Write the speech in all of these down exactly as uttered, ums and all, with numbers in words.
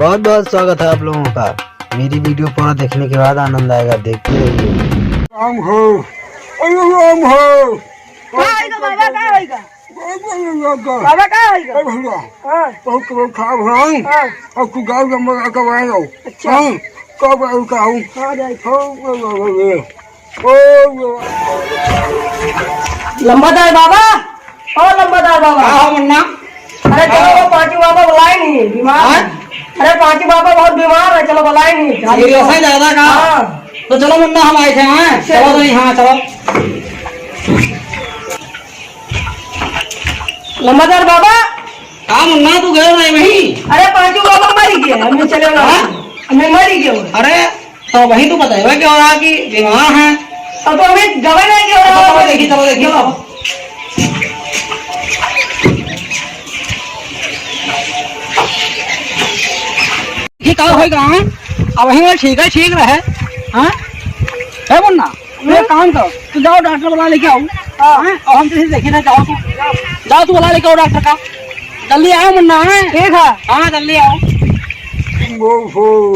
बहुत बहुत स्वागत है आप लोगों का। मेरी वीडियो पूरा देखने के बाद आनंद आएगा, देखते रहिए। राम हो, अरे राम हो। का होइगा बाबा, का होइगा? बाबा, बाबा, बाबा। बाबा, का होइगा? अरे भैया, हाँ। बहुत तबीयत खराब है। हाँ। अब तू गाँव नंबर आके बना दो। अच्छा। हाँ, कब आऊँ, का आऊँ? हाँ, जाए। हाँ, हाँ, हाँ, हाँ। लंबादार बाबा, ओ लंबादार बाबा। का हो मुन्ना? अरे चलो, हाँ। वो पांचू बाबा बुलाए नहीं, बीमार हाँ? है। अरे पांचू बाबा बहुत बीमार है, चलो बुलाए नहीं। सीरियस है ज्यादा का? हाँ। तो चलो मुन्ना, हम आए थे, हाँ? चलो। चलो तो, हाँ, चलो। लंबादार बाबा। का मुन्ना, तू गयो नहीं वहीं? अरे पांचू बाबा मरी गया, हमें चले ना। हाँ? हमें मरी गया। अरे तो वही तो बताइबा कि हो रहा कि बीमार हैं। अब तो हमें दवा नहीं दे रहा। चलो देखी, चलो देखी, चलो। ये का होइगा, हाँ? अब वही में ठीक है, ठीक रहे। हाँ? है मुन्ना, तू एक काम करो, तू जाओ डॉक्टर बुला लेके आओ। हाँ। हाँ? और हम तुझे देखी ना, जाओ तू, जाओ तू बुला लेके आओ डॉक्टर का। जल्दी आओ मुन्ना, हैं? ठीक है। हाँ, जल्दी आओ। ओहो।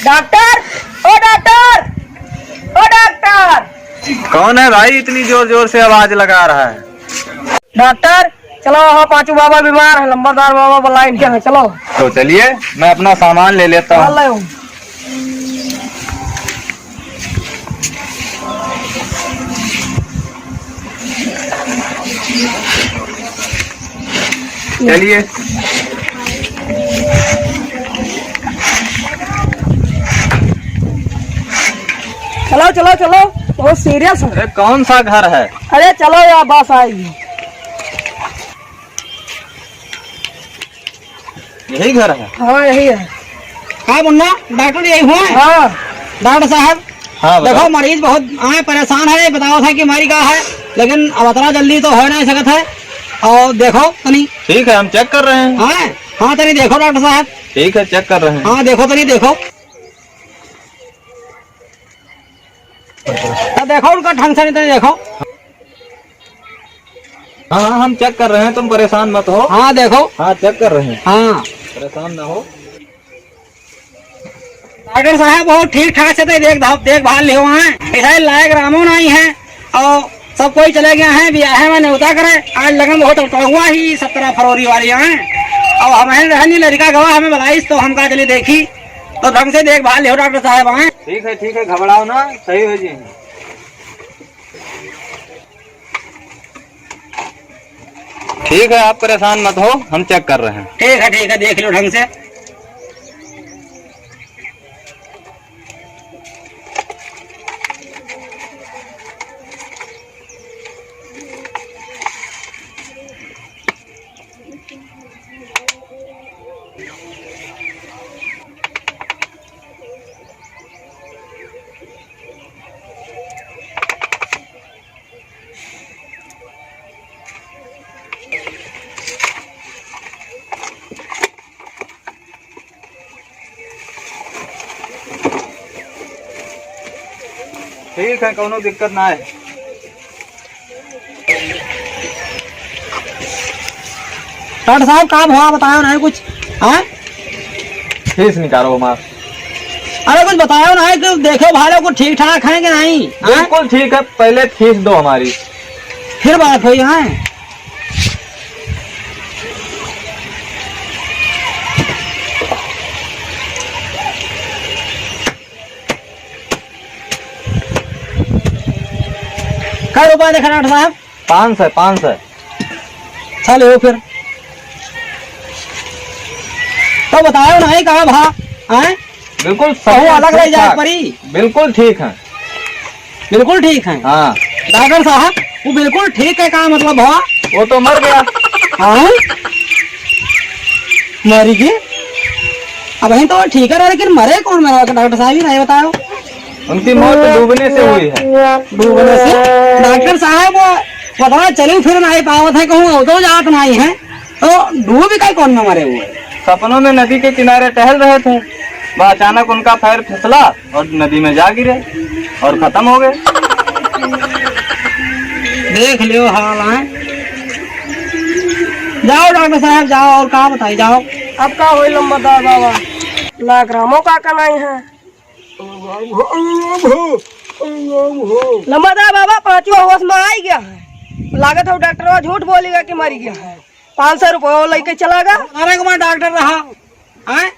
डॉक्टर, ओ डॉक्टर, ओ डॉक्टर। कौन है भाई इतनी जोर जोर से आवाज लगा रहा है? डॉक्टर, चलो, हाँ, पांचू बाबा बीमार है, लंबरदार बाबा बुलाए इनके यहाँ, चलो। तो चलिए, मैं अपना सामान ले लेता हूँ। हाँ, ले आओ। चलिए। चलो, चलो, चलो, बहुत सीरियस है। अरे, कौन सा घर है? अरे, चलो यार, बस आएगी। यही घर है? हाँ, यही है। का मुन्ना, डॉक्टर यही हुआ है? हाँ। डॉक्टर साहब, हाँ, बताओ। देखो, मरीज बहुत आए, परेशान है, बताओ था कि बीमारी का है, लेकिन अब इतना जल्दी तो हो नहीं सकत है। और देखो तनी। ठीक है, हम चेक कर रहे हैं। हाँ, हाँ, तनी देखो डॉक्टर साहब। ठीक है, चेक कर रहे हैं। हाँ, देखो तनी, देखो। तो देखो उनका ढंग से, नहीं तो देखो। हाँ, हाँ, हम चेक कर रहे हैं, तुम परेशान मत हो। हाँ, देखो। हाँ, चेक कर रहे हैं। हाँ। परेशान ना हो। डॉक्टर साहब, बहुत ठीक ठाक से तो देख, देखभाल लियो हैं। ऐसा लायक रामो नहीं है और सब कोई चले गया है, ब्याहे में न्योता करे। आज लगन बहुत हुआ ही सत्रह फरवरी वाली है। अब हम हैं रहनी लड़का गवा, हमें बुलाइस तो हम कहा चली देखी, तो ढंग से देखभाल लियो डॉक्टर साहब, हैं? ठीक है, ठीक है, घबराओ ना, सही हो जी। ठीक है, आप परेशान मत हो, हम चेक कर रहे हैं। ठीक है, ठीक है, देख लो ढंग से। ठीक है, कौनो दिक्कत ना है। डॉक्टर साहब, का भवा बतायो ना है कुछ? हाँ? फीस निकालो हमार। अरे कुछ बतायो ना है कि देखो भालो कुछ ठीक ठाक है कि नहीं? हाँ? बिल्कुल ठीक है, पहले फीस दो हमारी। फिर बात होई, हाँ? कै रुपया देखा डॉक्टर साहब? पाँच सौ, पाँच सौ। चलो फिर। तो बतायो ना, कहाँ भा? हैं? बिल्कुल सही कहूँ है, अलग ठीक रह जाए ठाक। परी? बिल्कुल ठीक है। बिल्कुल ठीक है। हाँ। डॉक्टर साहब, वो बिल्कुल ठीक है, का मतलब हुआ? वो तो मर गया। हाँ? मरी गई? अब यहीं तो ठीक है, लेकिन मरे कौन मरा, डॉक्टर साहब ही नहीं बताओ। उनकी मौत डूबने से हुई है। डूबने से? डॉक्टर साहब, वो पता चली फिर नहीं पावत है, कहूँ उधर जात नहीं है। तो डूब के कौन में मरे हुए? सपनों में नदी के किनारे टहल रहे थे, वह अचानक उनका पैर फिसला और नदी में जा गिरे और खत्म हो गए। देख लियो हाल है, जाओ डॉक्टर साहब, जाओ, और का बताई, जाओ। अब का होई लंबरदार बाबा, लाग रामो का कनाई है। लंबरदार बाबा, पाँचवा होश में आई गया है। लागत है डॉक्टरवा झूठ बोलेगा कि मरी गया है। पाँच सौ रुपया लेके चला गया। अरे कुमार डॉक्टर रहा, हैं?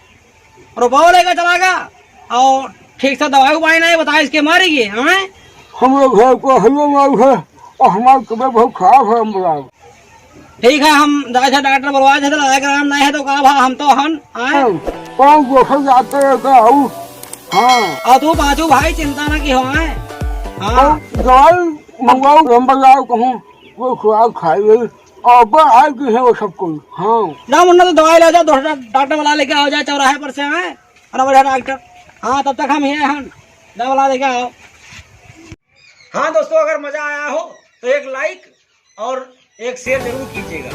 रुपया लेके चला गया और ठीक से दवाई उवाई नहीं बताए, इसके मरी गए, हैं? हमरे घर को हइयो नहीं है और हमार तबीयत बहुत खराब है, हम बताओ। ठीक है, हम जाए थे डॉक्टर बुलवाए थे, तो लायक आराम नहीं है तो का भा, हम तो हन, हैं? हाँ, कौन दोसर जाते रहते आऊ? हाँ। और तू पाँचू भाई चिंता ना की हो, हैं? हाँ। और दवाई मंगाओ, हम बताओ कहूँ, वो खुराक खाई गई, और अब आए की है वो सब कोई, हाँ। जा मुन्ना, तो दवाई ले जा, दूसरा डॉक्टर वाला लेके आओ जाए चौराहे पर से, हैं? अरे बढ़िया डॉक्टर, हाँ, तब तक हम ये हैं, दवा वाला लेके आओ। हाँ दोस्तों, अगर मजा आया हो तो एक लाइक और एक शेयर जरूर कीजिएगा।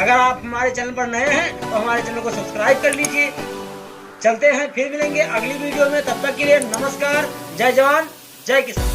अगर आप हमारे चैनल पर नए हैं तो हमारे चैनल को सब्सक्राइब कर लीजिए। चलते हैं, फिर मिलेंगे अगली वीडियो में। तब तक के लिए नमस्कार, जय जवान, जय किसान।